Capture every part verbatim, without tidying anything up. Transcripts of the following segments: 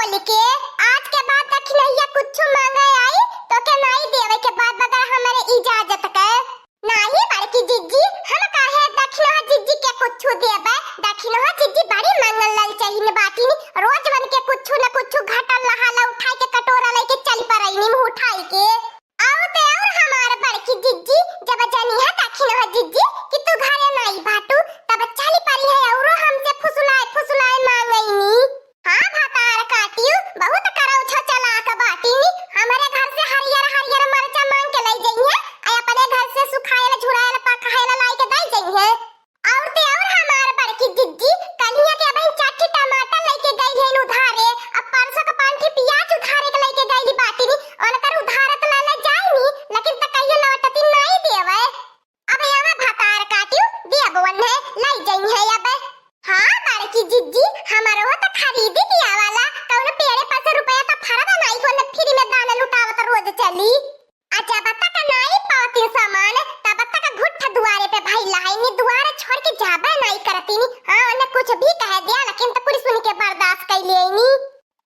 के आज के बाद दखिनहिया कुछु मांगे आई, तोके नाई देवे के बा बगैर हमरे इजाजत के। नाहीं बड़की जिज्जी, हम काहे दखिनहा जिज्जी के कुछु देबे? दखिनहा जिज्जी बड़ी मांगन ललचहिन बाटिन, रोज बन के कुछु न कुछु घटल लहाला उठाई के कटोरा लइके चली परइनी मुँह उठाई के। अउर ते अउर हमार बड़की जिज्जी जब जनिहा दखिनहा जिज्जी कि तू घरे नाई बाटू, तब चली परिहे अउरो हमसे फुसुलाए फुसुलाए मांगइनी। हाँ भतार काटियो, बहुत करौछो चलाक बाटिन। हमरे घर से हरियर हरियर मरचा मांग के लइ जइहे, आ अपने घर से सुखायल झुरायल पकायल लाई के दइ जइहे। अउर ते अउर हमार बड़की जिज्जी, कलिया के अबहिन चार ठी टमाटर लइके गइल हइन उधारे, अब परसों के पाँच ठी पियाज उधारे के लइके गइली बाटिनी, उनकर उधारे त लाला जाइनी, लेकिन त कहियो लौटती नाई देवे। अब आवा भतार काटियो, देबो उन्हें, लइ जइहे अब। हाँ बड़की जिज्जी, हमरो त खरीदी दिया वाला, कउनो पेड़े पर से रुपया त फरत नाई, कउनो फ्री में दाना लुटावत रोज चली। आ जब तक नाई पावती सामान, तब तक घुट्ठ दुआरे पे भइल हइनी, दुआरे छोड़ के जाबे नाई करतीनी। हाँ, उन्हें कुछ भी कह दिया, लेकिन त पूरी सुन के बर्दाश्त कइ लेनी।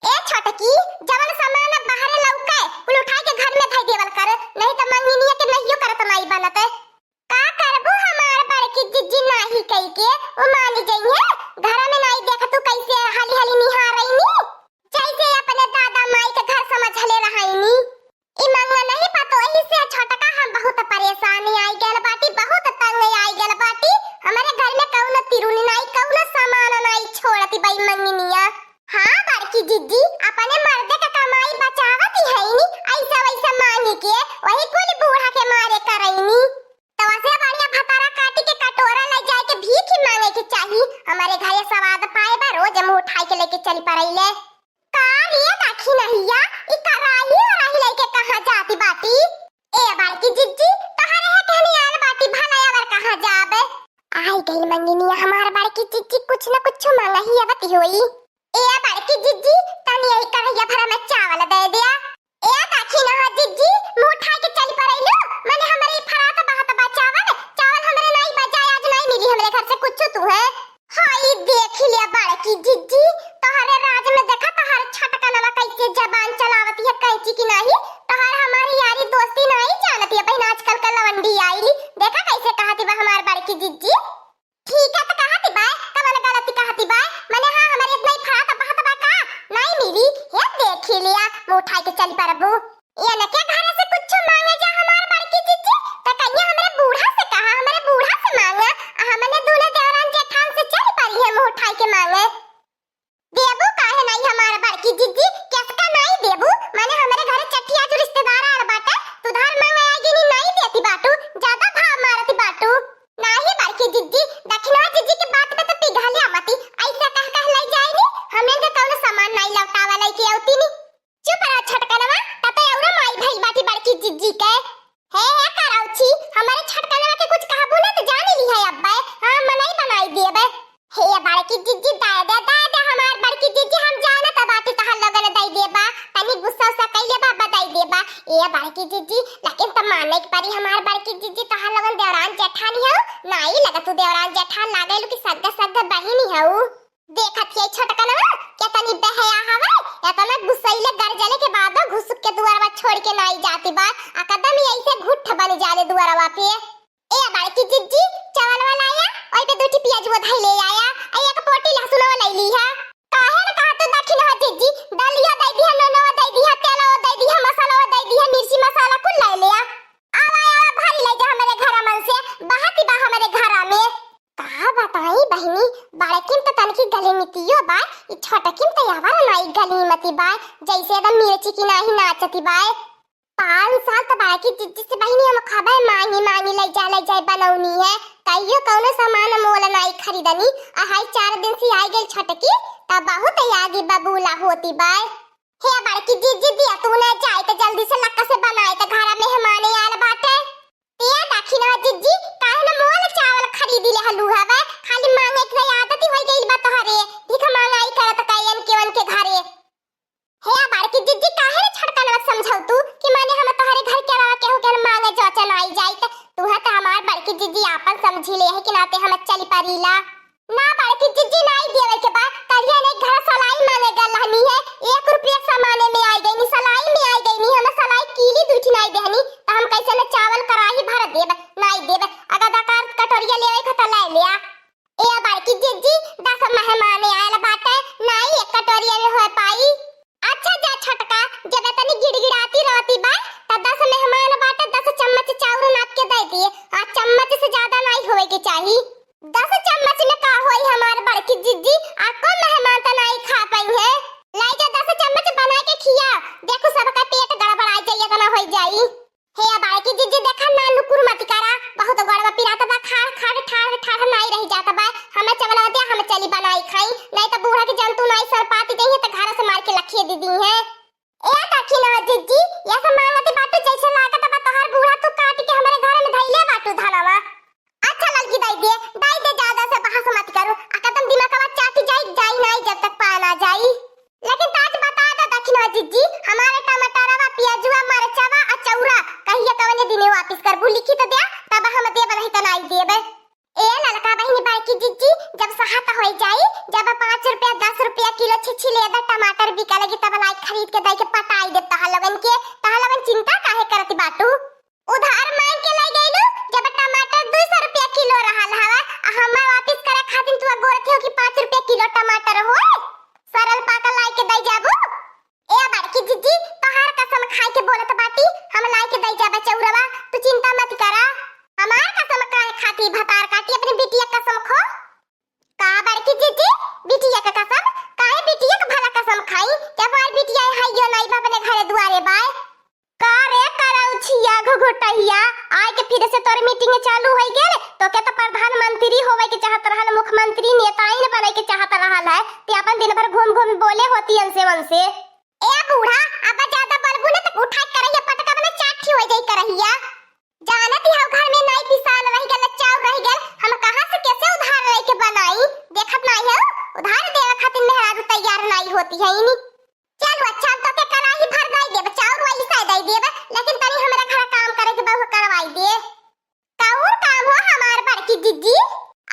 ए छोटकी, जवन सामान अब बाहरे लउके, कुल उठाई के घर में धइ देवल कर, नहीं त मंगिनिया के नहियो करत नाई बनत। का करबू हमार बड़की जिज्जी नाहीं कइ के, उ मान जइहे, घर में नाई देख तू कइसे हाली हाली निहारइनी। जइसे अपने दादा माई के घर समझले रहइनी। ई मंगनही पतोही से छोटका हम बहुत परेशान आई गइल बाटी, बहुत तंग आई गइल बाटी। हमरे घर में कउनो तिरुनी नाई, कउनो सामान नाई छोड़ती बा ई मंगिनिया। हाँ बड़की जिज्जी, अपने मर्दे के कमाई बचावत ही हइनी, अइसा वइसा मांगी के, वही कुल बूढ़ा के मारे करइनी। त वसे बढ़िया भतारा काटी के कटोरा लइ जाए के भीख ही मांगे के चाही। हमरे घरे सवाद पाए बा, रोज मुँह उठाई के लइके चली परइले। का रे दखिनहिया, ई कराही वराही लइके कहाँ जाती बाटी? ए बड़की जिज्जी, तोहरे है कहने आल बाटी, भला अवर कहाँ जाबे? आई गइल मंगिनिया हमार बड़की जिज्जी, कुछ न कुछ मांगही आवत होई। ए बड़की जिज्जी, तनी यही कढ़ैया भरा में चावल दे दिया। ए दखिनहा जिज्जी, मुँह उठाई के चली परइलू, मने हमरे ई फरात बहत बा चावल, चावल हमरे नाई बा, जाए आज नाई मिली हमरे घर से कुछ तू है। हई देखि लिया बड़की जिज्जी, तोहरे राज में देखा तोहर छोटकनवा कइसे जबान चलावती है, कैंची की नाहीं, तोहर हमारी यारी दोस्ती नाहीं जानती है बहिन, आजकल का लवंडी आइली, देखा कइसे कहती बा हमार बड़की जिज्जी। ठीक है, त कहती बा, कवन गलती कहती बा, मने हाँ, हमरे इतना ही फरात बहत बा का, नाहीं मिली, हे देखि लिया, मुँह उठाई के चली परबू। एनके घरे से कुछ मांगे जा हमार बड़की जिज्जी, त कहिया हमरे बूढ़ा से कहा, हमरे बूढ़ा से मांगा, आ हमने दूनो देवरान जेठान से चली परी है मुँह उठाई के मांगे। देबू काहे नाई हमार बड़की जिज्जी, केसका नाई देबू, माने हमरे घरे चट्टी आज रिश्तेदार आल बाटे, तू धार मांगे आइगी नी नाई देती बाटू, ज्यादा भाव मारती बाटू। नाहीं बड़की जिज्जी, दखिनहा जिज्जी के बात में तो पिघलिया मती, अइसा कह कह लइ जाइनी, हम इनके कउनो सामान नाई लौटावा लइके अउती नी। चुप रह छोटकनवा, तते अउरो माई भइल बाटी बड़की जिज्जी के। हे, हे करौछी, हमरे छोटकनवा के कुछ कहबू ना त जान लिहे अब्बे, हाँ, मनई बनाई देबे। हे बड़की जिज्जी, दाय दे, दाय दे, हमार बड़की जिज्जी, हम जानत बाटी तोहर लोगन दइ देबा, तनी गुस्सा उस्सा कइले बा, बा दइ देबा। ए बड़की जिज्जी, लेकिन त माने के परी हमार बड़की जिज्जी, तोहर लोगन देवरान जेठानी हउ, नाई लगा तू देवरान जेठान लागेलू कि सग्गा सग्गा बहिनी हउ। देखत हियइ छोटकनवा, केतनी बेहया हवइ, एतना गुस्सइले गरजले के बादो घुसुक के दुआरवा छोड़ के नाई जाती बा, आ कदम ही अइसे घुट्ठ बन जाले दुआरवा पे। ए बड़की जिज्जी, चावलवा लाया, ओइ पे दू ठी पियाजुआ धइ ले आया, आ एक पोटी लहसुनवा लइ लीहा। काहे न कहा तू दखिनहा जिज्जी, दलिया दइ दिहा, नूनवा दइ दिहा, तेलवा दइ दिहा, मसालवा दइ दिहा, मिर्ची मसाला कुल लइ लिया। आवा, आवा, भारी लइ जा हमरे घरा मन से, बहती बा हमरे घरा में। का बताई बहिनी, बड़किन त तनकी गली मितियो बा, ई छोटकिन त यावर नाई गली मती बा, जइसे एकदम मिर्ची की नाहीं नाचती बा। पाँच साल त बड़की जिज्जी से बहिनी हम खबे मांगी मांगी लइ जा लइ जाए बनौनी है, कहियो कउनो सामान मोल नाई खरीदनी, आ हाई चार दिन से आई गइल छोटकी, त बहुत आगी बबूला होती बा। हे बड़की जिज्जी, दिया तू ना जाए त जल्दी से लक्का से बनाए त घरा मेहमान आल बाटे। ए दखिनहा जिज्जी, काहे न मोल चावल खरीदी लेहलू हवे, खाली मांगे के आदत ही होइ गइल बा तोहरे, भिख मांगाई करत का एन केवन के घरे। हे बड़की जिज्जी, काहे न छोटकनवा समझाऊ तू कि माने हम तोहरे घर के अलावा केहू के मांगे जोचे नाई जाइत, तू है त हमार बड़की जिज्जी आपन समझी ले है कि नाते हम चली परीला। ना बड़की जिज्जी, नाई देवे के बा, कलिया ने घर सलाई मांगे गल रहनी है, एक छुट्टी दिहे। ए दखिनवा जिज्जी, ये सब मांगत बाटू, जैसे लागत बा तोहार बूढ़ा तू काट के हमरे घर में धइले बाटू धनवा। अच्छा ललकी, दइ दे, दइ दे, ज्यादा से बहस मत करू। आ कदम दिमागवा चाटी जाई, जाई नाई जब तक पा ना जाई। लेकिन ताज बता दे दखिनवा जिज्जी, हमारे टमाटरवा, पियाजुआ, मरचवा, अचौरा कहिया कवने दिने वापिस करबू, लिखी तो द्या, तब हम देब, नहीं तो नाई देब। ए ललका बहिनी, बड़की जिज्जी, जब सहत होई जाई, जब पाँच रुपया, दस रुपया किलो छिछिलेदा टमाटर बिका लगी, तब लाई खरीद के दई के पटाई देब तोहार लोगन के। तोहार लोगन चिंता काहे करत बाटू? उधार मांग के लाई गइलू, जब टमाटर दुई सौ रुपया किलो रहल हवा, आ हमार वापिस करे खातिर तू अगोरत हो कि पाँच रुपया किलो टमाटर होए, सरल पाकल लाई के दई जाबू? ए बड़की जिज्जी, तोहार कसम खाई के बोलत बाटी, हम लाई के दई जाबे चौरवा, तू चिंता मत करा। हमार कसम काहे खाती भतार काटी, अपनी बिटिया कसम खो। का बड़की जिज्जी, बिटिया के कसम? काहे बिटिया के भला कसम खाई? जब हमार बिटिया है यो नाई बा, अपने घरे दुआरे बाय। का रे करौछिया घुघुटहिया, आय के फिर से तोर मीटिंग चालू होई गेल? तो के तो प्रधानमंत्री होवे के चाहत रहल, मुख्यमंत्री नेताइन बने के चाहत रहल है, ते अपन दिन भर घूम घूम बोले होती अनसे वनसे। ए बूढ़ा, अब ज्यादा बोलबू ना त उठा के करहिया पटकब ना, चाठी हो जाई करहिया। जानत ही हऊ घर में नाई पिसान रह गेल, चाउर रह गेल, हम कहाँ से कैसे उधार लेके बनाई? देखत नाई हऊ, उधार देवे खातिर मेहरारू तैयार नाई होती है इनी। चल अच्छा, हम तोके कराही भर दई देब, चाउर वैसे दई देब, लेकिन तनी हमरा घर काम करे के बहू करवाई दे। कौन काम हो हमार बड़की जिज्जी?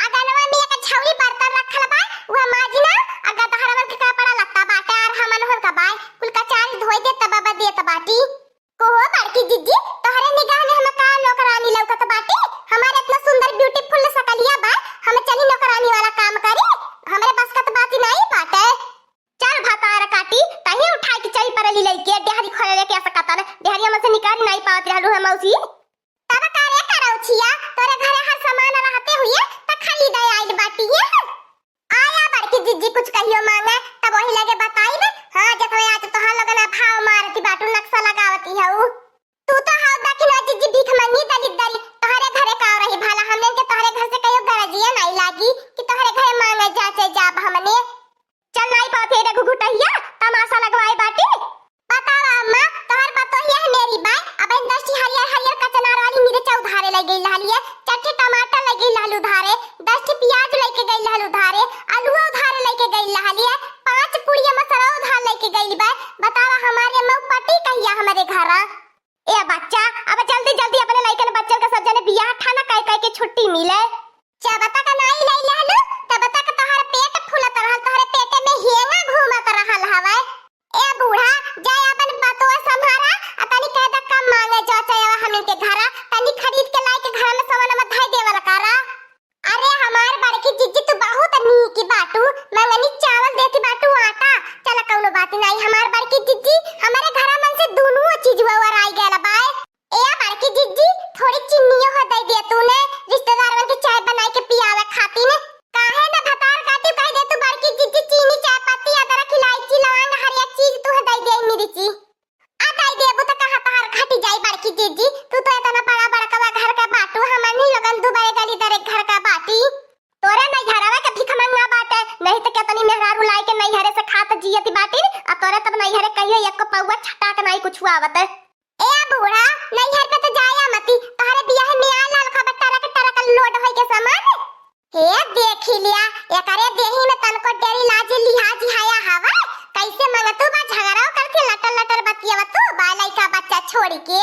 अगनवा में एक छौरी बर्तन रखल बा, उहे माजिना, आ गदहरवन के कपड़ा लत्ता बाटे, आर हमन होन का बाय, कुल कचारी धोई दे तब अब देत बाटी। को हो बड़की जिज्जी, तोहरे निगाह में हम का नौकरानी लौकत बाटी? हमार इतना सुंदर beautiful सकलिया बा, हम चली नौकरानी वाला काम करी? हमरे बस का तो बात ही नहीं बाटे। चल भतार काटी, तही उठाई के चली पड़ली लइके, डेहरी खोले लेके आ सकतन, डेहरिया में से निकाल नहीं पावत रहलू है मौसी। तब का रे करौछिया, तोरे घरे हर सामान रहते हुए त खरीदे आइल बाटी है। आया बड़की जिज्जी कुछ कहियो मांगे, तब वही लगे बताइब। हाँ, जतवे आज तोहार लोगन भाव मारती बाटू, नक्शा लगावती हऊ। तू तो हाउ दखिनवा जिज्जी भीख मंगी दलित दरी, तोहरे घरे का रही भला, हमने के तोहरे घर से कहियो गरजिया नहीं लागी कि तोहरे घरे मांगे जाचे जाब हमने। चल नाई पावत है रे घुघुटहिया, तमाशा लगवाए बाटी। बतावा अम्मा, तोहर पतोहिया है मेरी बाय, अब इन दस ठी हरियर हरियर कचनार वाली मिर्चा उधारे लग गई लालिए, चार ठी टमाटर लग गई लालू उधारे, दस ठी प्याज लेके गई लालू उधारे, आलूआ उधारे लेके गई लालिए, पाँच पुड़िया मसरा उधार लेके गई बाय। बतावा हमारे अम्मा पटी कहिया हमारे घरा? ए बच्चा, अब जल्दी जल्दी अपने लइकन बच्चन का सब जने बियाह ठाना कह कह के छुट्टी मिले। जब तक नाई लई लहलू, तब तक तोहर पेट फूलत रहल, तोहरे पेटे में हेंगा घूमत रहल हवे। ए बूढ़ा, जाए अपन बतवा संभारा, आ तनी कह दे कम मांगे जो चाहे हमन के घरा, तनी खरीद के लाई के घर में सवन में धई देवल करा। अरे हमार बड़की जिज्जी तू बहुत नीक बाटू, मंगनी चावल देती बाटू आटा, चल कौनो बात नाई। हमार बड़की जिज्जी, हमारे घरा मन से दुनो चीज ओराई गयल बाय। ए बड़की जिज्जी, थोड़ी चीनियो हो दे दे तूने, रिश्तेदारन के चाय बनाई के पियावे खातिर। काहे न भतार काटी कह दे तू बड़की जिज्जी, चीनी, चाय पत्ती, अदरक, इलायची, लौंग, हर एक चीज तू दे दे मिर्ची। आ दे देबू त कहाँ तहार घटी जाई बड़की जिज्जी, तू तो इतना बड़ा बड़कवा घर का बाटू, हमन ही लोगन दू बड़े गली दर एक घर का बाटी। तोरे नैहरवा के भीख मंगा बाटे, नहीं तो केतनी मेहरारू लाई के नैहरे से खात जियत बाटी, आ तोरे तब नैहरे कहियो एक पौवा छटाक नहीं कुछ आवत। ए बूढ़ा, नैहर पे तो जाया मती, तोहरे बियाह में आ लाल खबर टरक टरक लोड होई के सामान। हे देखी लिया, एकरे देही में तनको डेरी लाज लिहाज हया हवा, कैसे मंगतू बा झगड़ाओ करके लटर लटर बतियावतू बा लइका बच्चा छोड़ी के।